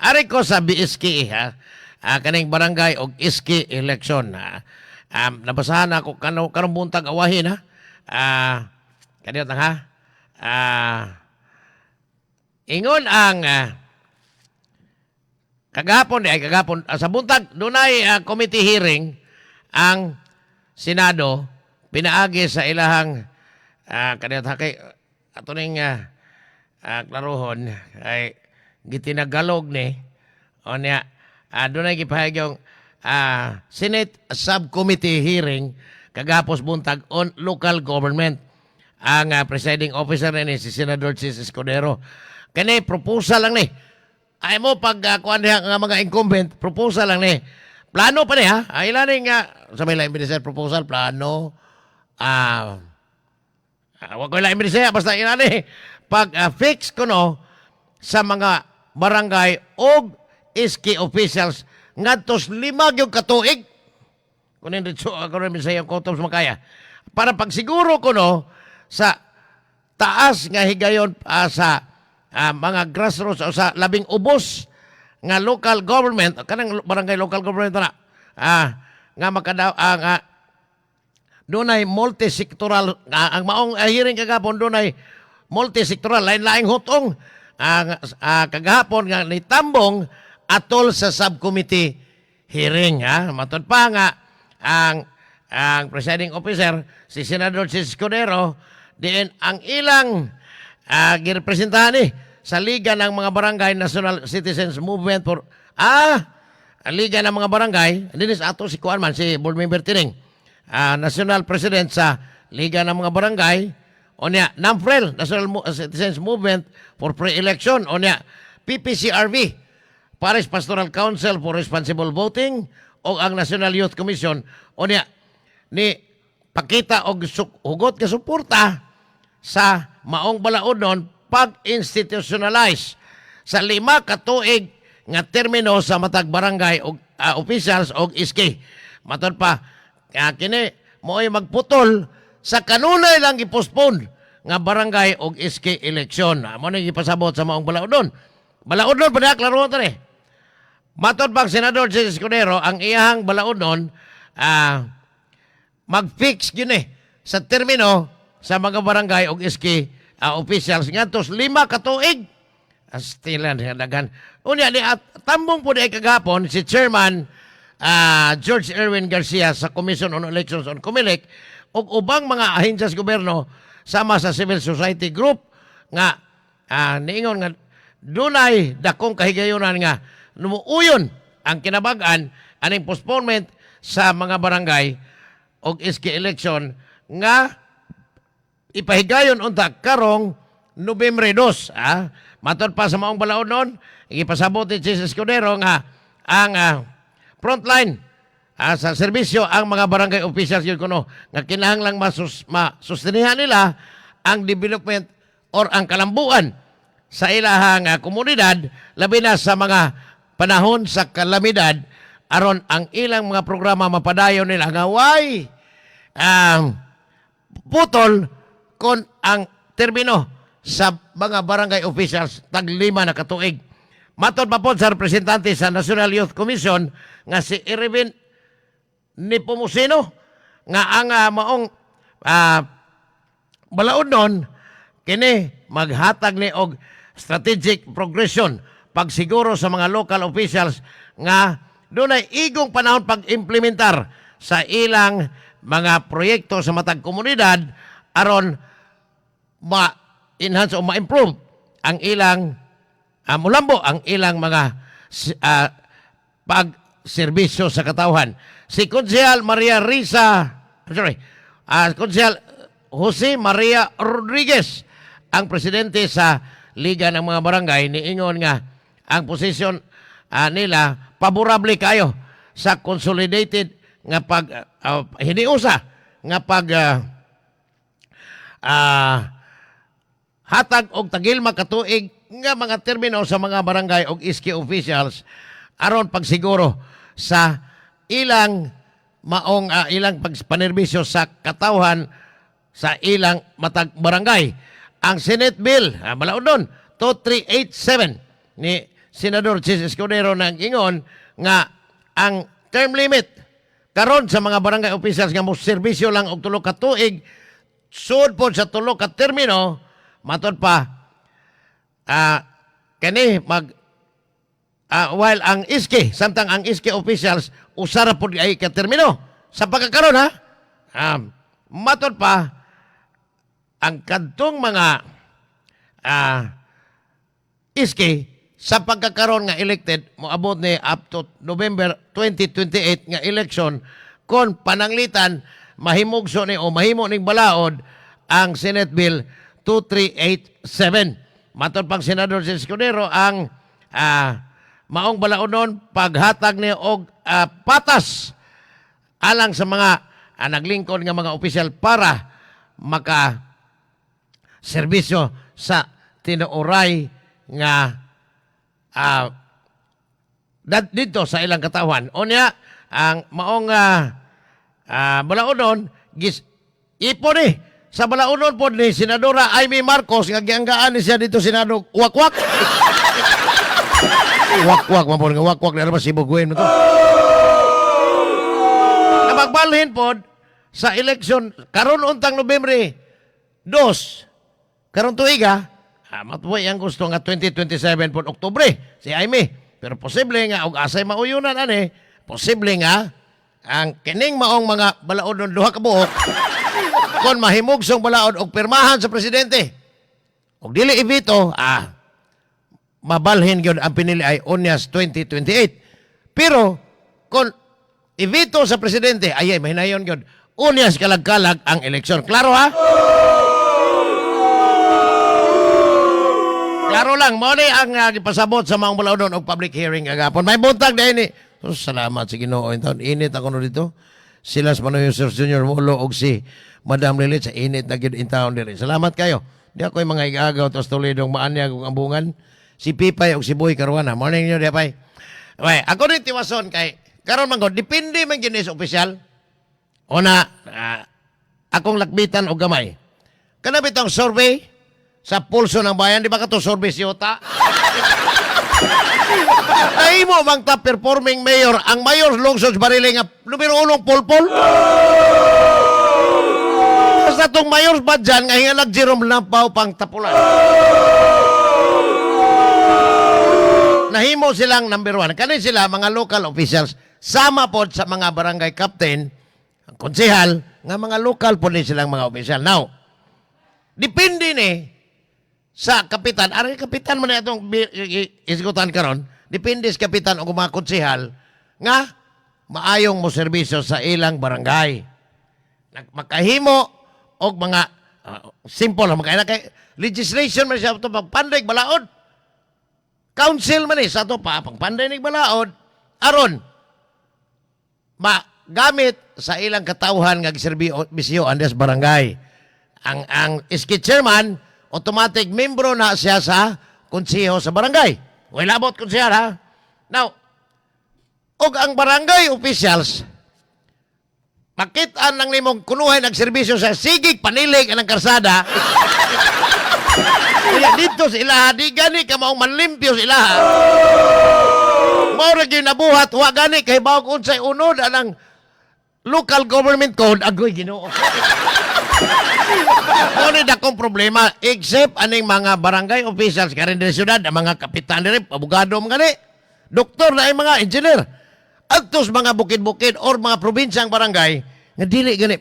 Ari ko sa BSKE ha. Kaning barangay og SK election ha. Nabasahan ako karong buntag awahin ha. Kaniyot lang ha. Ingon ang kagahapon ay kagahapon sa buntag dunay committee hearing ang Senado pinaagi sa ilahang kaniyot ha kay ato ning klarohon ay gitinagalog ni o niya dunay gipahayag yung Senate Subcommittee hearing kagahapos buntag on local government. Ang presiding officer ni si Senador Chiz Escudero. Kani proposal lang ni. Ay mo pag kuan diha nga mga incumbent, proposal lang ni. Plano pa ni ha. Ay ila ni nga sa may lain binisaya proposal plano wa ko lain binisaya, basta ila ni pag fix kuno sa mga barangay og SK officials ngadtos 5 gyud ka tuig. Kunin ritso ako rin sa iyong kutob sa makaya. Para pagsiguro kuno sa taas nga higayon sa mga grassroots o sa labing ubos nga local government, kanang barangay local government na nga makada nga dunay multi-sectoral ang maong hearing kagahapon dunay multi-sectoral, lain-laing hutong ang kagahapon nga nitambong atol sa subcommittee hearing ha. Matud pa nga ang presiding officer si Senador Chiz Escudero diin ang ilang girepresentahan ni sa Liga ng mga Barangay, National Citizens Movement for ang Liga ng mga Barangay dinis ato si kuan man si board member Tining, National President sa Liga ng mga Barangay. Unya, NAMFREL, National Citizens Movement for Pre-Election. Unya, PPCRV, Parish Pastoral Council for Responsible Voting, o ang National Youth Commission. Unya, ni pakita og hugot nga suporta sa maong balaodnon pag-institutionalize sa 5 ka tuig nga termino sa matag barangay og officials og SK. Matod pa, kini mo'y magputol sa kanunay lang gipostpone nga barangay og SK election. Mo ni gipasabot sa maong balaodnon. Balaodnon pa niya, klaro ta ni. Matod pang Senador Chiz Escudero, ang iyahang balaodnon mag-fix yun eh sa termino sa mga barangay og SK officials ngadtos 5 ka tuig. Astilan daghan. Unya ni at tambong po di ay kagahapon si Chairman George Erwin Garcia sa Commission on Elections on COMELEC ug ubang mga ahensya sa gobyerno sama sa civil society group nga niingon nga dunay dakong kahigayunan nga numuuyon ang kinabag-an aning postponement sa mga barangay og SK election nga ipahigayon unta karong Nobyembre 2. Matod pa sa maong balaodnon, ipasabot ni Chiz Escudero nga ang frontline sa serbisyo ang mga barangay officials yun kuno nga kinahanglang masustenihan nila ang development or ang kalambuan sa ilahang komunidad, labi na sa mga panahon sa kalamidad, aron ang ilang mga programa mapadayon nila nga way putol kon ang termino sa mga barangay officials tag 5 na katuig. Matod pa po sa representante sa National Youth Commission nga si Irvin Nepomuceno nga ang maong balaodnon kini maghatag ni og strategic progression pagsiguro sa mga local officials nga dunay igong panahon pag-implementar sa ilang mga proyekto sa matag komunidad aron ma-enhance o ma-improve ang ilang mulambo ang ilang mga pagserbisyo sa katawhan. Si Konsehal Maria Risa, sorry, Konsehal Jose Maria Rodriguez, ang presidente sa Liga ng mga Barangay, niingon nga ang posisyon nila paborable kayo sa consolidated nga pag hiniusa nga pag hatag og tagilma katuig nga mga termino sa mga barangay og SK officials aron pagsiguro sa ilang maong ilang pagpanerbisyo sa katawhan sa ilang matag barangay. Ang Senate Bill, balaodnon 2387 ni Senador Chis Escudero nang ingon nga ang term limit karon sa mga barangay officials nga mo serbisyo lang og 3 ka tuig, sud pod sa 3 ka termino. Matod pa, kani mag while ang SK, samtang ang SK officials usara pod ay ka termino sa pagkakaron ha. Matod pa, ang kadtong mga SK sa pagkakaroon nga elected moabot ni up to November 2028 nga election kon pananglitan mahimugso ni o mahimo ning balaod ang Senate Bill 2387. Matod pang Senador si Escudero, ang maong balaodon paghatag ni og patas alang sa mga naglingkod nga mga opisyal para maka serbisyo sa tinuoray nga dito sa ilang katawan. Unya, ang maong balaodon gis ipo ni sa balaodon pod ni Senadora Imee Marcos nga gianggaan ni siya dito Senado, wakwak. Wakwak man pod nga wakwak na ba si Bugwen mo to. Na magbalhin pod sa election karon untang Nobyembre 2 karon tuiga, matuway ang gusto nga 2027 pod Oktubre si Imee. Pero posible nga og asay mauyunan ani, posible nga ang kining maong mga balaod ng 2 ka buok kon mahimugsong balaod og pirmahan sa presidente og dili i-veto, mabalhin gyud ang pinili ay unyas 2028. Pero kon i-veto sa presidente, ay ay mahinayon gyud unyas kalag-kalag ang eleksyon. Klaro ha? Klaro lang, mao ni ang gipasabot sa mga balaodon og public hearing kagapon. May buntag dahil ni. So, salamat sa Ginoo. Taon init ako no dito. Sila sa Manoy Sir Junior Mulo og si Madam Lilit sa init na gyud in town diri. Salamat kayo. Di ako yung mga igagaw tos Toledo maanyag og ambungan. Si Pipay og si Boy Caruana. Morning niyo di pay. Okay, ako rin tiwason kay karon man gud depende man gyud ni sa opisyal. Una, akong lakbitan og gamay. Kana bitong survey sa Pulso ng Bayan, di ba kato survey siyota? Nahimo bang top performing mayor ang mayor lungsod sa Barili nga numero unong pulpol? Basta tong mayor ba dyan nga hingalag Jerome Lampaw pang tapulan? Nahimo silang number one. Kani sila mga local officials sama pod sa mga barangay captain, ang konsehal, nga mga local pod ni silang mga official. Now, depende ni sa kapitan. Aray kapitan man na itong isgutan karon. Depende sa kapitan o mga konsehal nga maayong mo serbisyo sa ilang barangay. Makahimo og mga simple lang makaila kay legislation man siya ato pagpanday balaod. Council man eh sa ato pa pagpanday nig balaod aron magamit sa ilang katawhan nga giserbisyo andes barangay. Ang SK chairman automatic membro na siya sa konseho sa barangay. Wala labot konsehal ha. Now, og ang barangay officials makit-an lang nimong kunuhay nagserbisyo sa sigig panilig ang karsada. Kaya dito sa ilaha, di gani ka maong manlimpyo sa ilaha. Mao ra gyud nabuhat, wa gani kay bawog unsay unod anang local government code, agoy Ginoo. Mao ni dakong problema except aning mga barangay officials karon diri syudad, ang mga kapitan diri, abogado mga gani, doktor na ay mga engineer. Adtos mga bukid-bukid or mga probinsyang barangay nga dili gani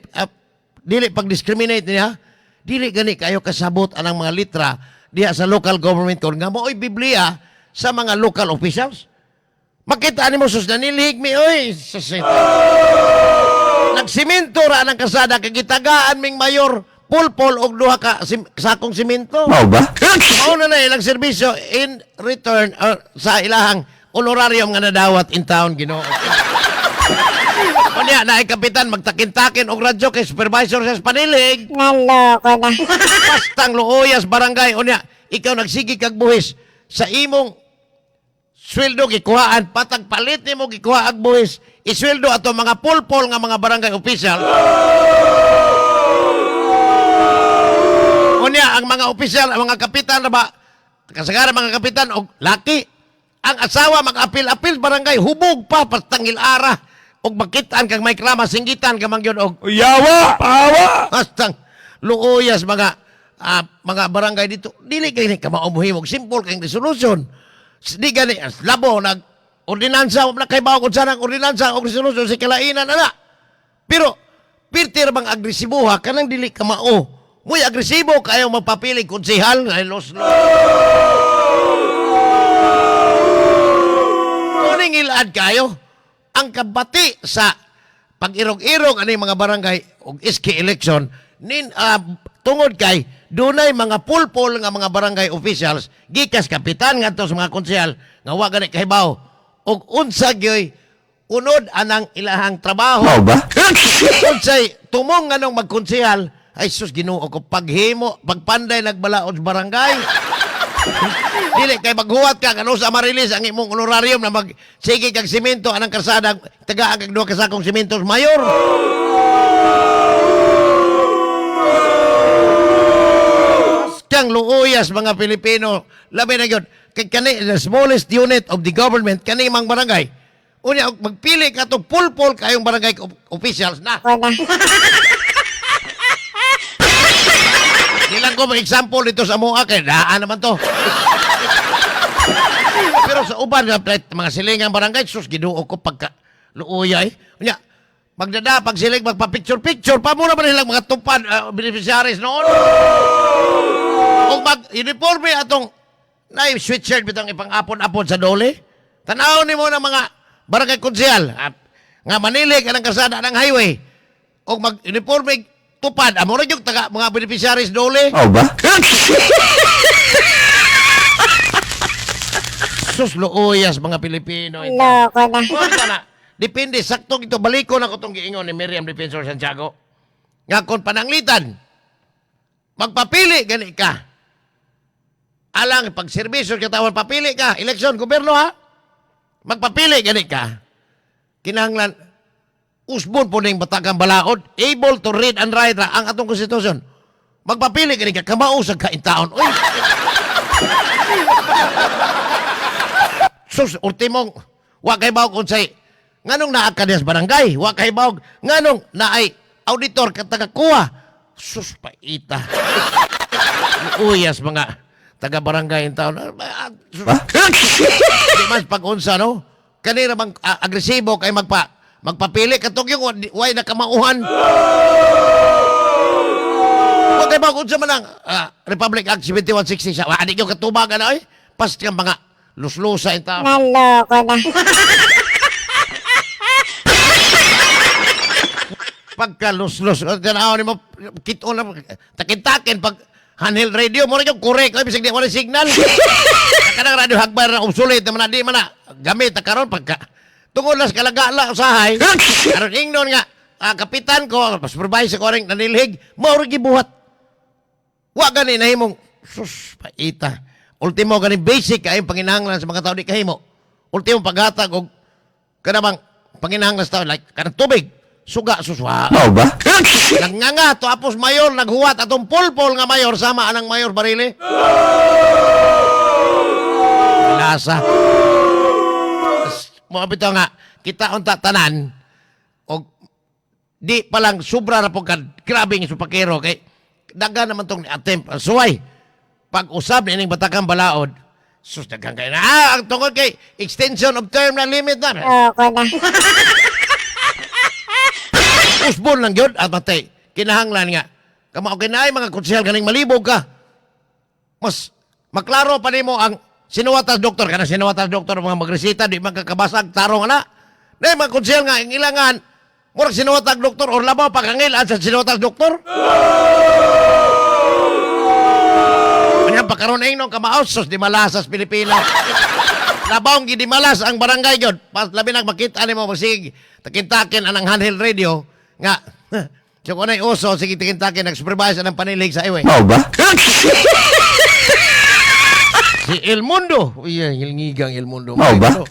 dili pag-discriminate niya, dili gani kayo kasabot anang mga litra diha sa local government code nga mao'y Biblia sa mga local officials. Makita nimo sus nanilhig mi oy sa nagsimento ra ang kasada kay gitagaan ming mayor pulpol og duha ka sakong simento. Mao ba? Mao na na ilang serbisyo in return or sa ilahang honorarium nga nadawat in town, Ginoo. Unya na ay kapitan magtakin-takin og radyo kay supervisor sa panilig. Naloko na. Bastang luoyas barangay unya ikaw nagsige kag buhis sa imong sweldo gikuhaan patag palit nimo gikuha ag buhis isweldo ato mga pulpol nga mga barangay official. Unya ang mga opisyal, ang mga kapitan na ba kasagaran mga kapitan og laki. Ang asawa mag-apil-apil barangay, hubog pa pastangil ara og makitaan kang may krama, singgitan ka man gyud og Yawa! Pawa! Hastang luuyas mga mga barangay dito. Dili kay ni ka maumuhimog simple kay resolution. Di gani as labo nag ordinansa, wa na kay bawog unsa nang ordinansa og resolution si kalainan ana. Pero pirti ra bang agresiboha kanang dili ka mao. Muy agresibo kayo magpapili konsehal ay los los. Kuning ilad kayo ang kabati sa pag-irog-irog ani mga barangay og SK election nin tungod kay dunay mga pulpol nga mga barangay officials gikas kapitan ngadto sa mga konsehal nga wa gani kahibaw og unsa gyoy unod anang ilahang trabaho. Mao ba? Unsay tumong nganong magkonsehal, ay sus, Ginoo ko, paghimo pagpanday nagbalaod sa barangay. Dili kay maghuwat ka kanu sa marilis ang imong honorarium na mag sige kag simento anang karsada, tagaan kag duha ka sakong simento sa mayor. Kang luuyas mga Pilipino, labi na gyud kay kani the smallest unit of the government kani mang barangay. Unya og magpili ka to pulpol kayong barangay officials na. Ko na. Di lang ko example dito sa mua kay daan naman to. Pero sa uban nga mga silingang barangay, sus, Ginoo ko, pagka luuya eh. Unya, magdada pag siling magpa-picture picture pa muna ba nilang mga tupad beneficiaries noon. Og mag uniforme atong na sweatshirt bitong ipang-apon-apon sa dole. Tanaw nimo ng mga barangay konsehal nga manilig anang kalsada ng highway og mag uniforme tupad amo ra gyud taga mga beneficiaries dole. Mao ba? Sus, luuyas mga Pilipino. Loko na. Wala na. Depende, sakto ito. Baliko na ko itong giingon ni Miriam Defensor Santiago. Nga kung pananglitan, magpapili gani ka. Alang pag serbisyo katawan, papili ka. Eleksyon, gobyerno ha. Magpapili gani ka. Kinahanglan, usbon po ning batagang balaod, able to read and write ra ang atong konstitusyon. Magpapili gani ka, kamausag ka in taon. Uy! Sus, ultimong, wa kay bawog unsay nganong naa ka diya sa barangay, wa kay bawog nganong naay auditor ka taga kuha. Sus, paita. Uyas mga taga barangay in taon. Ah, sus, di mas pag-unsa no? Kanira bang agresibo kay magpapili katong yung way nakamauhan. Wa kay bawog unsa man ang Republic Act 7160 sa wa di gyud katubag ana oy. Pas kang mga luslusa in taon. Naloko na. Pagka luslos tanaw nimo kit-on na takin-takin pag handheld radio mo na yung correct oy, bisag di wala signal. Kanang radyo hagbay na obsolete naman na, di man na gamit na karon pagka tungod las kalagala usahay aron ingnon nga kapitan ko, supervisor ko ring nanilhig mao ra gibuhat, wa gani nahimong. Sus, paita. Ultimo gani basic kay panginahanglan sa mga tao di kahimo. Ultimo paghatag og kanang panginahanglan sa tao like kanang tubig, suga, suswa. Mao ba? Nagnganga to apos mayor naghuwat atong pulpol nga mayor sama anang mayor Barile. Lasa. Mo bitaw nga kita unta tanan og di pa lang sobra ra po ka grabe nga supakero kay daga naman tong attempt suway pag-usab nining batakang balaod. Sus, daghang kay na ang tungod kay extension of term na limit na. Loko na. Usbon lang yun at matay. Kinahanglan nga. Kama okay na ay mga konsehal ganing malibog ka. Mas maklaro pa nimo ang sinuwatas doktor kana sinuwatas doktor mga magresita di man kakabasag tarong ana. Nay mga konsehal nga ang ilangan murag sinuwatag doktor or labaw pagkangil sa sinuwatas doktor. Kanya pagkaroon ingnon kamaos sus di malasas Pilipinas. Labawng gidimalas ang barangay gyud. Pas labi nag makita nimo masig takin-takin anang handheld radio nga so kung ana'y uso sige takin-takin nag-supervise ang panilig sa highway. Mao ba? Si El Mundo. Uy, hilngigang El Mundo. Mao ba?